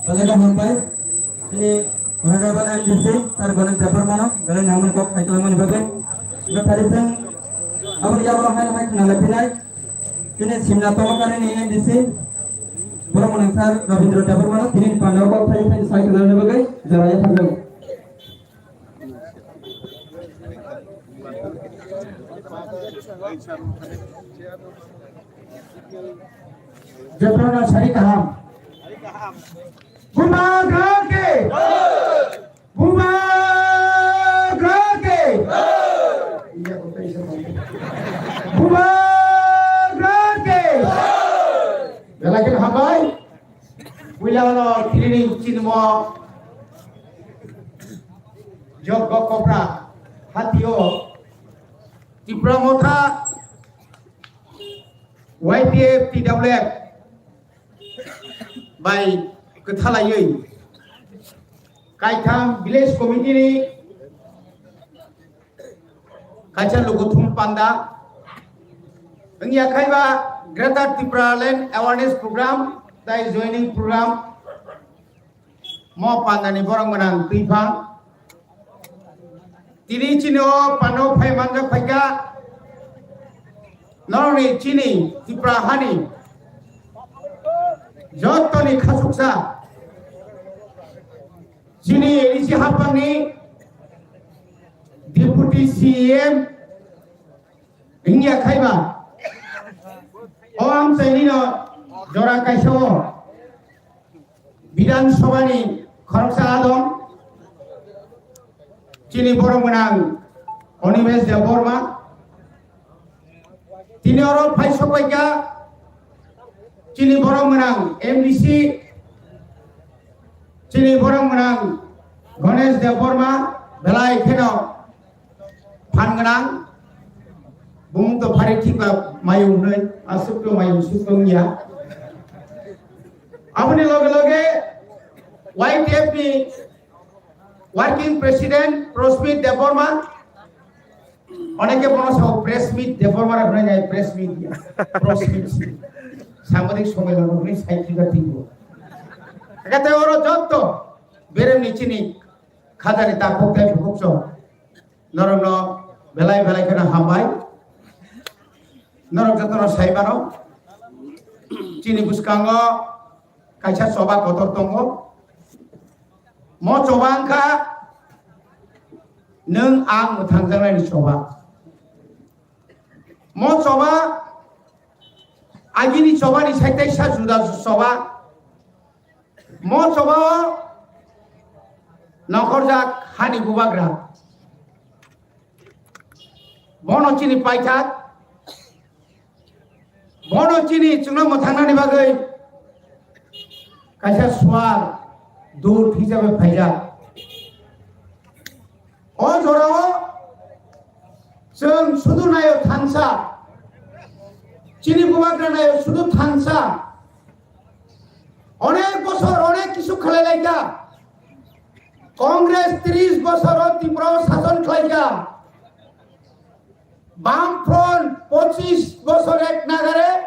Belai khe hambai, chini Honorable M D C, sir Ganesh Debbarmano, belai hambai kok kaitormani bagwi. Ino phari chwng aboni yago hai hai khna lai phinai, chini Simna Tolokari ni M D C, Borok mwnang sir Rabindra Debbarma no tini pandao kok thai thai sai khna bagwi jora ya thangjago. Jotono sari kaham. Bubagra ke. Bubagra ke. Bubagra ke. Belai kheno hambai. Puila no training chinmo. Jok kok kopra. Hatio. Tipra Motha. Y T F T W F bai kwthalaiwi kaitham village committee ni kaisa lukuthum panda wngya khaiba Greater Tipraland Awareness Program tai Joining Program. Mo pandani borok mwnang twi pha. Tini chini o pando phai manjak phaikha. Norokni chini Tipra hani jottoni khasuksa chini A D C haphangni Deputy C E M wngya khaiba. O amchaini no jora kaisa o. Bidhan Sabha ni khoroksa adong, chini borok mwnang Animesh Debbarma, tini oro phai sokpaikha, chini borok mwnang M D C, chini borok mwnang Ganesh Debbarma, belai kheno phan gwnang, bumung to phari thikba mayung hwnwi, aswk to mayung suk tong ya. Aboni loge loge Y T F ni working president Prosmit Debbarma, oneke bono sao Presmit Debbarma hwnwi nai Presmit ya, Prosmit si. Sambadik somai lono hwnwi sai thikba thikbo. Ekate oro jotto beremni chini khajani takhuk tei bukhuk chwng. Norokno belai belai kheno hambai. Norok jotono sai mano. Chini bwskango kaisa choba kotor tongo. Mo choba wngkha nwng ang mwthangjaknaini choba. Mo choba agini chobani sai teisa juda choba. Mo chobao nongkhorjak hani bubagra. Bono chini paithak, bono chini chwngno mwthangnani bagwi kaisa suar dut hisabe phaijak. O jorao chwng sudu naio thansa, chini bubagra naio sudu thansa. Onek bosor onek kisu khlai laikha. Congress tris bosor o Tripura o sason khlaikha. Bamfront pochis bosor ek nagare,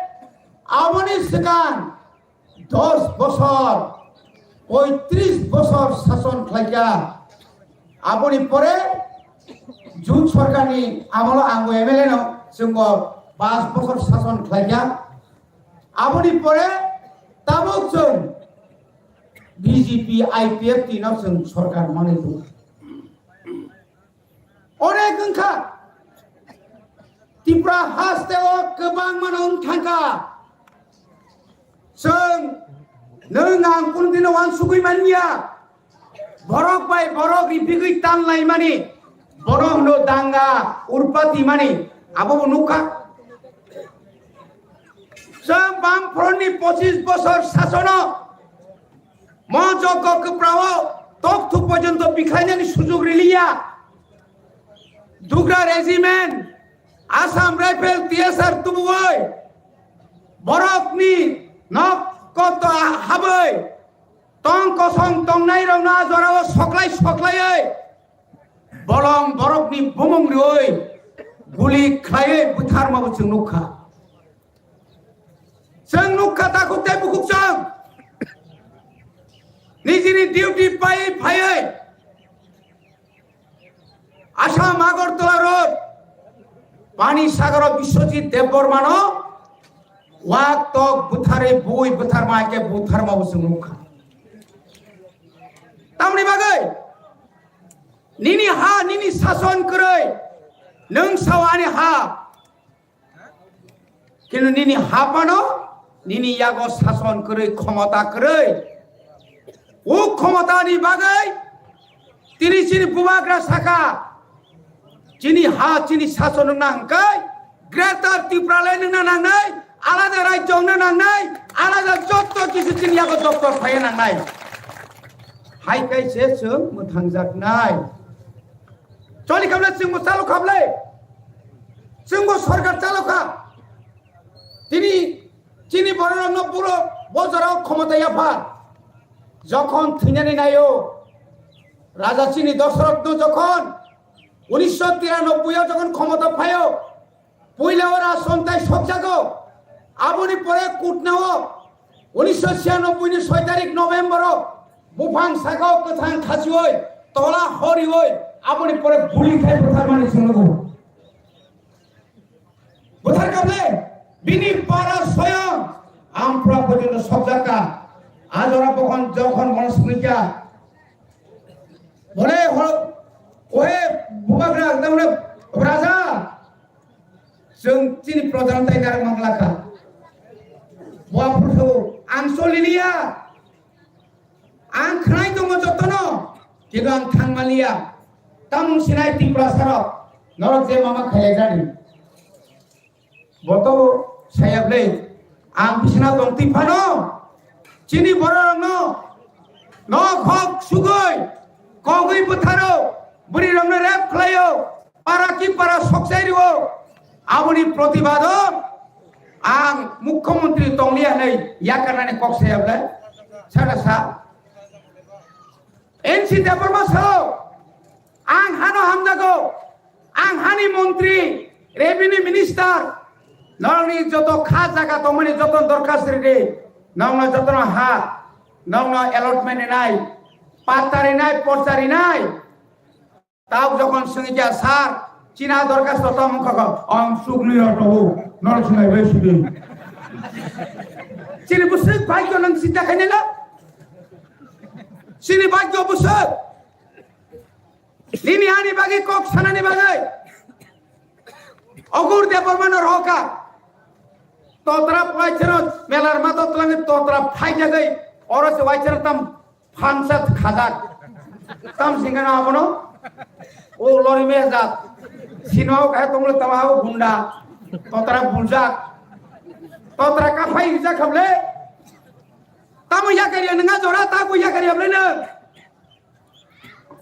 aboni swkang dos bosor, poitris bosor sason khlaikha. Aboni pore Jut sorkarni amolo angbo M L A no chwngbo pas bosor sason khlaikha. Aboni pore tabuk chwng B J P I P F T no chwng sorkar manwi tongo. Onek wngkha Tripura haste o kwbangma no wng thangkha. Chwng nwng ang kunu dino uansugwi manya. Borok bai borok ripigwi tanlaimani, borok hwno danga urpati mani, abo bo nukha. Chwng Bamfront ni pochis bosor sasono mo jogo kwprao tokthuk porjonto bikhlainani sujug riliya. Dugra Regiment, Assam Rifle, T S R tubuwi borokni nok koto habwi tong kosong tongnai rokno a jorao soklai soklaiwi bolong borokni bumung riwi guli khlaiwi butharma bo chwng nukha. Chwng nukha takhuk tei bukhuk chwng nijini duty pai phaiwi Assam Agartala Road, Pani Sagaro Biswajit Debbarmano Wak tok bwtharwi bui bwtharma khe butharma bo chwng nukha. Tamni bagwi nini ha, nini sason kwrwi, nwng sao ani ha. Kintu nini ha phano nini yago sason kwrwi, khomota kwrwi. O khomotani bagwi tini chini bubagra saka, chini ha, chini sason wngna hwnkhe Greater Tipraland wngna nangnai, alada rajyo wngna nangnai, alada jotto kisu chini yago doptor phaiya nangnai. Hai khe se chwng mwthangjaknai. Choli khamle chwngbo chalo khamle. Chwngbo sorkar chalo kha. Tini chini bororokno puro bojorao khomota yaphar. Jokhon thwinani naio, Raja chini Dosorothno jokhon unisho tiranobboio jokhon khomota phaio, puila o rajsontai sokjago. Aboni pore kutnao unisho chiyanobboini soi tarik November o buphang sakao kwthang khachioi, tola horioi, aboni pore guli khai butharmani chwngno. Bwthar kable, bini para soyong Ampura porjonto sokjakha. A jora bokhon jokhon bono swngkha. Bole hor, ohe bubagra, tamne raja. Chwng chini prodhan tai narwk manglakha. Bo aphuru ang soliliya. Ang khwnai tongo jotono, kintu ang thang manliya. Tamung sinai Tiprasa rok, norok je mama khailai jani. Boto saya ble, ang bisina tong twi phano, chini bororokno nok hok sugoi, kogwi bwtharo, bwrwirokno rep khlaio, para ki para sokchai rio, aboni protibado ang mukhyamantri tongliya hinwi yakarnani kok saya ble, sada sa. N C Debbarma sao, ang hano hamjago, ang hani montri, revenue minister, nongni joto kha jaga tongmani joto dorkhas ridi, nongno jotono ha, nongno allotment rinai, patta rinai, porcha rinai. Tao jokhon swngwi kha, "Sir, chini dorkhasto tamo wngkha kha?" "Ang sukni rw tongo, norok swngaibai sidi." Chini bwswk bhagyo nwng sinta khainai na? Chini bhagyo bwswk? Nini ani bagwi kok sanani bagwi. Ogur Debbarmano rw kha. Totra paichero melar mato twlangwi totra phaijagwi oro se waichero tam Phansat khajak. Tam singana abono. O lori me jat. Sino kai tonglo tama o gunda. Totra buljak. Totra kaphai rijak khamle. Tamo yakari nanga jora tabo yakari hamle na.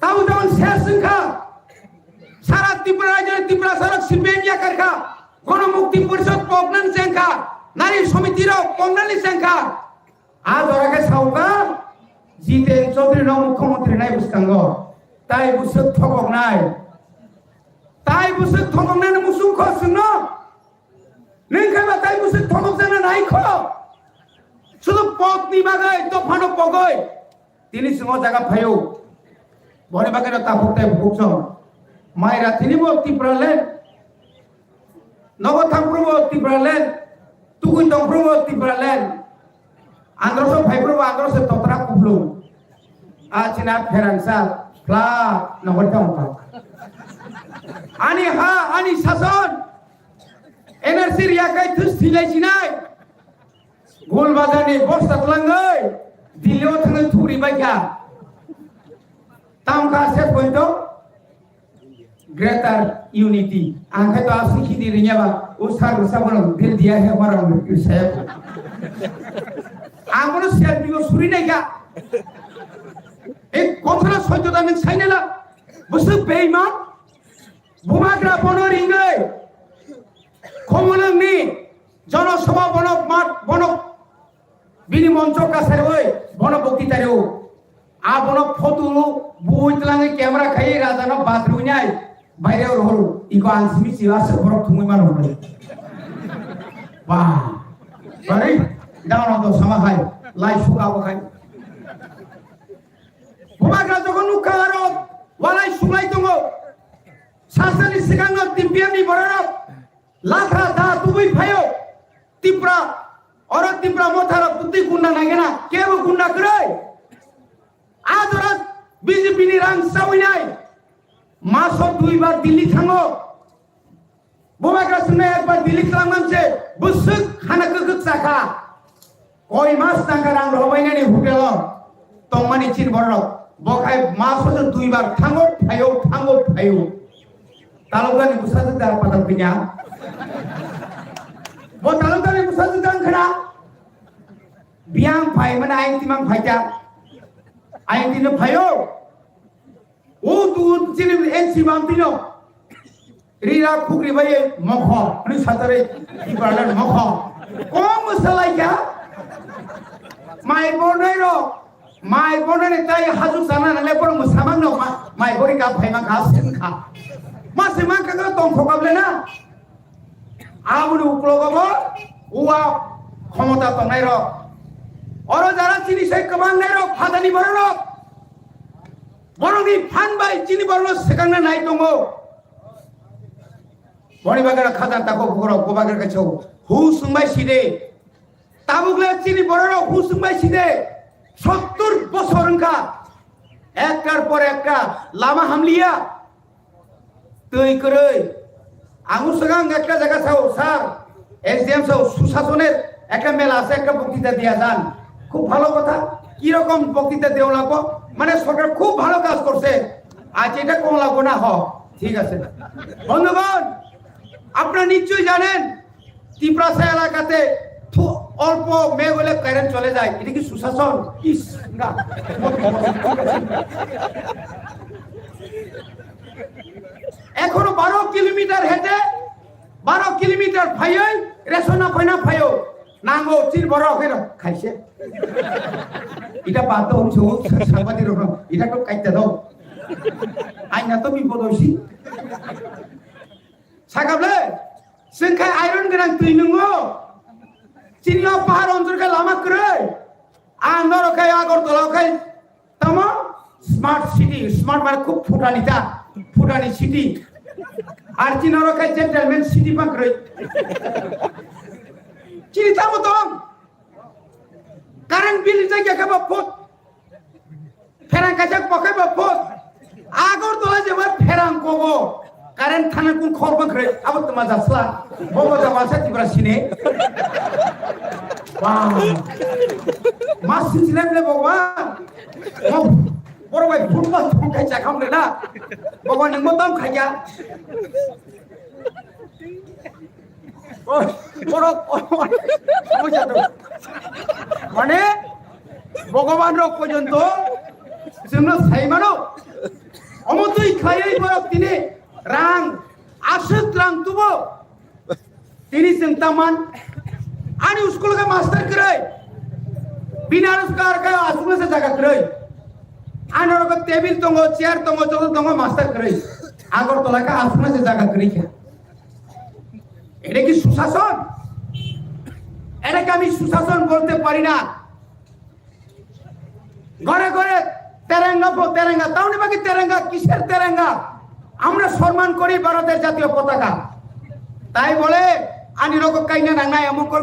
Tamo tamo ses singkha. Sara Tripura rajyo Tripura sarok C P M yakar kha. Gono Mukti Porishod poknani sengkha. Nari Somiti rok poknani sengkha. A jora khe sauka Jiten Chaudhary no mukhyamantri nai bwskango. Tai bwswk thokoknai. Tai bwswk thokoknai no musung kho sungno. Nwng khe ba tai bwswk thokok jana nai kho. Sudu pot ni bagwi, dophano pogoi. Tini swngo jaga phaio. Boni bagwi no taphuk tai bukhuk song. Mai rathini bo Tipraland. Nogo thangphuru bo Tipraland, tugui tongphuru bo Tipraland. Androso phaiphuru bo androso totra kuplung. A china pherangsa, phla, nogo thangphuru. Ani ha, ani sason. N R C riyakai thus thilai sinai. Gul bazar ni bosta twlangwi, Delhi o thangwi thuri baikha. Tamo kha se point o. Greater Unity. Ang khe to aswk hidi ringya ba, o sir rwsa bono bill diya he hora saya ko. Ang bono C R P O suri nai kha. E kothora soitota nwng sainela. Bwswk beiman. Bubagra bono ringwi. Khumulwngni Jono Sabha bono mat, bono bini moncho kasarwi, bono bokti tario. A bono photo bui twlangwi camera khai raja no bathroom nai baire rohor. Iko ang simi sila se borok thumui mano hwnwi. Ba. Bari, down on the sama hai. Lai suka bo khai. Bubagra jokhon nukha aro walai sulai tongo. Sasani sikangno T P M ni bororok Lakha da tubui phaio, Tipra Oro Tipra Motha rok bwtwi gunda naikhe na, kebo gunda kwrwi. A jora B J P ni rang chawi nai. Maso duibar Delhi thango. Bubagra swngnai ekbar Delhi twlangmamse bwswk khana kwkwk chakha. Koi mas tangka rang rohorbainani hotel o tongmani chini bororok. Bo khai maso se duibar thango phaio, thango phaio. Talukdani bwsajwk da patal pinya. Bo talukdani bwsajwk da wngkhana. Biyang phai mane ayang timang phaikha. Ayang tino phaio. O tu chini N C bam tino. Rira khukri bai mokho. Ani satare ibrahim mokho. Kom salai kya? Mai bonai ro. Mai bonai tai haju sana na le por musamang no ma. Mai bori ka phai ma ka sen kha. Ma se ma ka ka tong khokab le na. Aboni uklogo bo uwa khomota tongnai rok. Oro jara chini sai kwbang nai rok, phatani borok rok. Borokni phan bai chini borokno swkangna nai tongo. Boni bagwi khajang tako bukurok, bo bagwi kaiso. Hu swngbai side. Tabukle chini bororok hu swngbai side. Sottur bosor wngkha. Ektar por ekta lama hamliya. Twi kwrwi. Ang swkang ekta jaga sao, sir, S D M sao, susasoner ekta mela ase, ekta boktita diya jan. খুব ভালো কথা। কিরকম বক্তৃতা দেওয়া লাগবো? মানে সরকার খুব ভালো কাজ করছে। আজ এটা কম লাগবো না, হ, ঠিক আছে। বন্ধুগণ, আপনারা নিশ্চয়ই জানেন, তিপ্রাসা এলাকাতে থু-, অল্প মেঘ হলে কারেন্ট চলে যায়। এটা কি সুশাসন? ইস, না। এখনো বারো কিলোমিটার হেঁটে, বারো কিলোমিটার ফাইয়ে রেশন না ফাইনা ফাইও। নাঙ্গো চির বড় হয়ে খাইছে। এটা বাদ দাও, আমি সব সাংবাদিক রকম। এটা তো কাটতে দাও। আইনা তো বিপদ হইছি। Sakable, sengkai iron gwnang twi nungo. Chini o pahar onjor khe lama kwrwi. Ang norok khe Agartala khe tamo smart city, smart mane khub phutani ta, phutani city. Ar chini norok khe gentleman city bang kwrwi. Chini tamo tong. Current bill jai khe ba phut. Pherang kaisa kokhai ba phut. Agartala jeba pherang kogo. Current thana kun khor bang kre. Abo tuma jasla. Bobo jaba sa tibra sine. Wow. Mas sin sinem le bobo. Mo boro bai phut ba thong khai cha kham le na. Bobo nang mo tam khai ya. Borok, borok, mane, Bhogoban rok porjonto chwngno sai mano. Omo twi khlaiwi borok tini rang, aswk rang tubo. Tini chwng taman, ani school khe master kwrwi. Bini aro kar khe aswkno se jaga kwrwi. Ani oro table tongo, chair tongo, joto tongo, master kwrwi. Agartala khe aswkno se jaga kwrwi khe. এটা কি সুশাসন? এটাকে আমি সুশাসন বলতে পারি না। ঘরে ঘরে তেরেঙ্গা পো তেরেঙ্গা, তাহলে বাকি তেরেঙ্গা কিসের তেরেঙ্গা? আমরা সম্মান করি ভারতের জাতীয় পতাকা। তাই বলে আনি রোগ কাইনা নাংনা এমন কর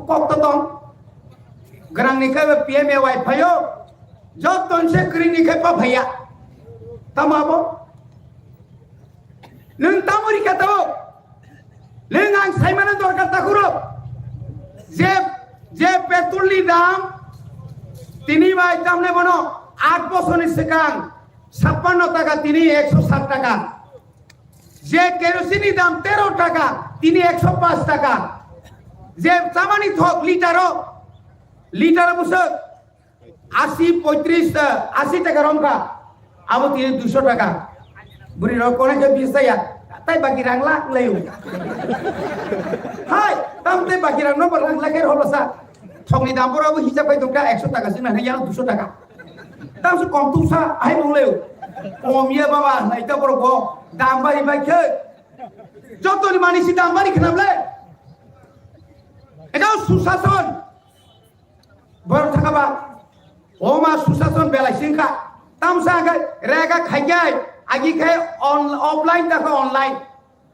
কক্ত তং গ্রাং নিখাই পিএমএ ওয়াই ফাইও যত তনসে করি নিখাই পা ভাইয়া। তামাবো Nwng tamo rikha tabuk? Nwng ang saimano dorkar takhuro. Je, je petrol ni dam tini bai tamne bono aat bochor ni swkang chappanno taka, tini ekso sat taka. Je kerosene ni dam tero taka, tini ekso paanch taka. Je chamani thok litero, litero bwswk Asi, poitris, eh, asi taka romkha. Abo tini duiso taka. Bwrwi rok kono je bis ya. Tai baki rang lak leu. Hai, tam tai baki rang no rang lak er holo sa. Thokni dam boro abo hisab kai tongkha ekso taka sina hai yano duiso taka. Tam su kom tu sa hai mong leu. Kom ye baba, nai ta boro go. Dam bari bai khe. Joto ni mani si dam bari khnam le. Eta susason. Borok thangkha ba, o ma susason belai singkha. Tamsa hwnkhe rega khaikhai, agi khe on-, offline dakha online.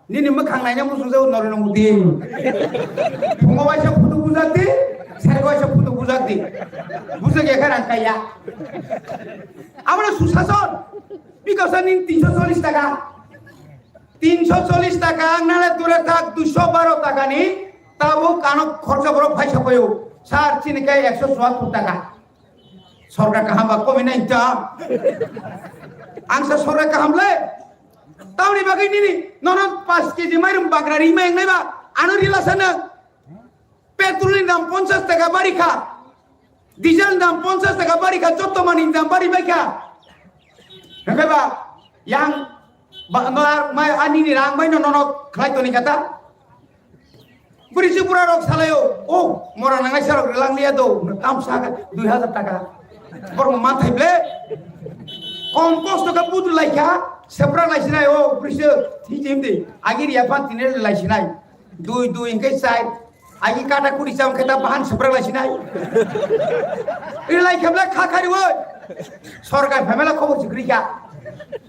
Nini mwkhang naina muchung jao Narendra Modi. Phungo waisa photo bujak di, se Bujak di. Bujak ya khe rang kaya. Abo no susason. Bikasa ning tinso chollis taka. Tinso chollis taka ang nale dure thak duiso baro taka ni. Tabuk ano khorcha borok phaisa payo. Sir chini khe ekso chuattur taka. Sorkar kaham ba komi nai ta. Ang sa sorkar kaham le. Tamni bagwi nini nono paanch keji mairum bagra ri mai nai ba. Ano rila sana. Petrol ni dam ponchash taka bari kha. Diesel ni dam ponchash taka bari kha. Jotto mani dam bari bai kha. Hengke ba yang ba no ar mai ani ni rang bai no nono khlai toni kata. Bwrwi se bura rok salaio, "O, mora nangnai sarok relang liya do," tam sa ka dui hajar taka. Borok man thai ble. Kom kosto ka budu lai kha, sepra lai sinai, o bwrwi se, hi jim di, agi riya phan tine lai sinai. Dui, dui, hingke sai. Agi kata kuri cham khe ta bahan sepra lai sinai. Ri lai kha ble kha khari woi. Sorkar phaimela khobor si kri kha.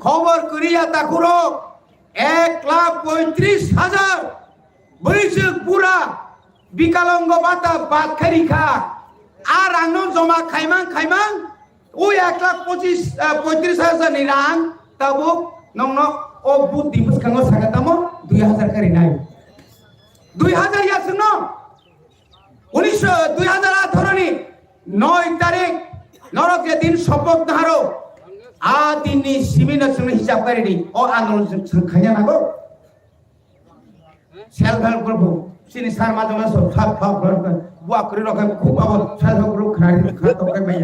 Khobor kri ya ta khuro. Ek lakh poitris hajar. Bwrwi se bura Vikalongo bata bad khairi kha. A rangno joma khaimang khaimang, o ek lakh pochis, ah, poitris hajar ni rang tabuk nongno o buddhi bwskango saka tamo dui hajar khairi nai. Dui hajar ya sungno. Unisho, dui hajar atharo ni noi tarik norok je din sopoh naharo. A din ni simi no sungno hisab khairi di. O andolon sung, sung khanya nago. Self help group, chini sar ma jama so self help group, bua kri rok hai khub abo self help group khna ri khna tok kai mai.